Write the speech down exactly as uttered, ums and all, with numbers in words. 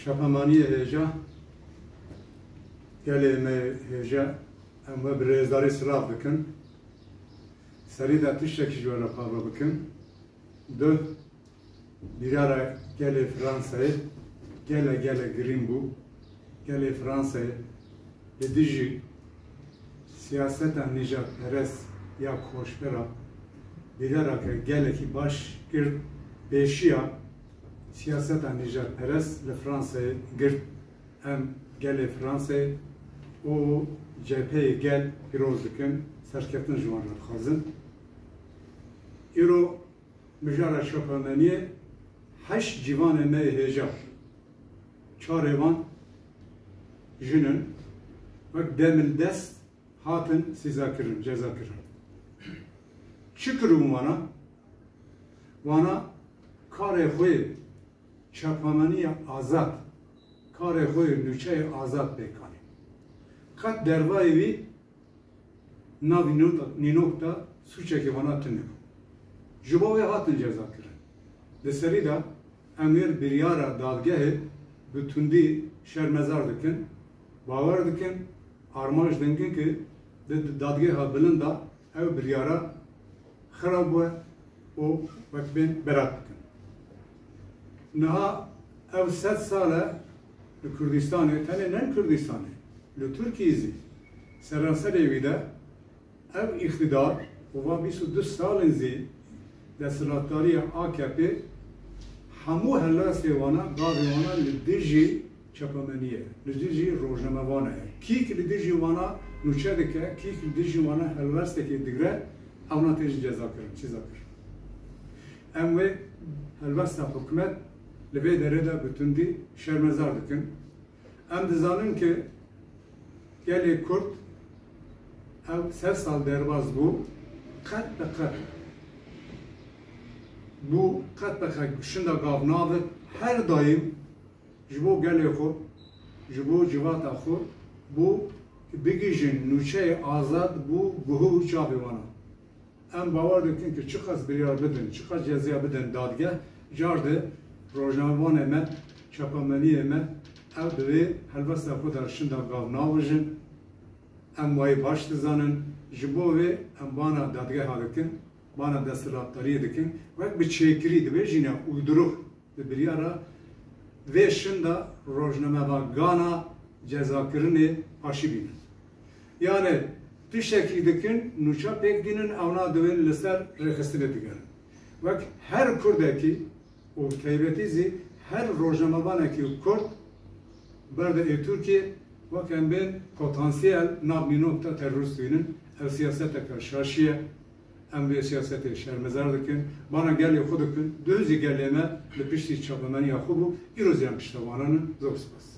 Çapemeniyê hêja, gelê me hêja, em we bi rêzdarî silav dikin. Serî de tiştekî ji we re parve bikin. Duh, biryara gelê Fransayê, gele, gele girîn bû. Gelê Fransayê li dijî siyaseta nîjadperest ya koçbera biryareke gelekî baş girt. Pêşiya siyaseta nîjadperest li Fransayê girt. Em gelê Fransayê û cepheyê gel pîroz dikin, serkeftin ji wan re dixwazin. Îro mijara çapemeniyê heşt ciwanê me yê hêja, çarê wan jin in, wek demildest hatin sîzakirin, cezakirin. Çi kiribûn wana? Wana karê xwe yê çapemeniya azad, karê xwe yê nûçeyê azad pêk anîn. Qet dervayê wî nav nîno-, nînok de sûcekê wana tune bû. Ji bo wê hatin cezakirin. Di serî de em wê biryara dadgehê bi tundî şermezar dikin, bawer dikin, armanc dingin ku di dadgeha bilind de ew biryara xirab bûye û wek bên berat bikin. Niha ew sed sal e li Kurdistanê, tenê ne li Kurdistanê, li Tirkiyê zî, seranserê wî de ev îqtidar û va bîst û du salên zî desthilatdariya A K P hemû helwestê wana, gavê wana li dijî çapemeniyê, li dijî rojnamevan e. Kîk li dijî wana nûçe dike, kîk li dijî wana helwestekê digre, ewna têjin cezakirin, sîzakirin. Em wê helwesta hikûmet li vê derê de bi tundî şermezar dikin. Em dizanin ku gelê Kurd ew sed sal derbas bû, qet bi qet bû, qet bi qet şinda gav navit, her daîm ji bo gelê xwe, ji bo civata xwe bû ku bigihîjin nûçeyê azad bû guh û çavê wana. Em bawer dikin ku çiqas biryar bidin, çiqas ceziya bidin dadgeh, car di rojnamevanê me, çapemeniyê me, ew di vê helwesta xwe de şinda gav navijin. Em wayî baş dizanin, ji bo vê em bana dadgeha dikin, bana desthilatdariyê dikin, wek bi çêkirî dibêjîne uyduruk, bi biryara vê şinda rojnamevagana cezakirinê paşî bînin. Yani tiştekî dikin, nûça pêk dînin, ewna diwên li ser rêxistinê digerin. Wek her Kurdekî û bi taybetî zî her rojnamevanekî Kurd berde ê Tirkiyê, wek em bên potansiyel nav nînok de terorîst dibînin. Ev siyaseteke şaşî ye. Em vê siyasetê şermezar dikin. Bana gelê xwe dikin. Duh zî gelê me li piştî çapemeniya xwe bû. Îro zî em piştewanan in. Zor spas.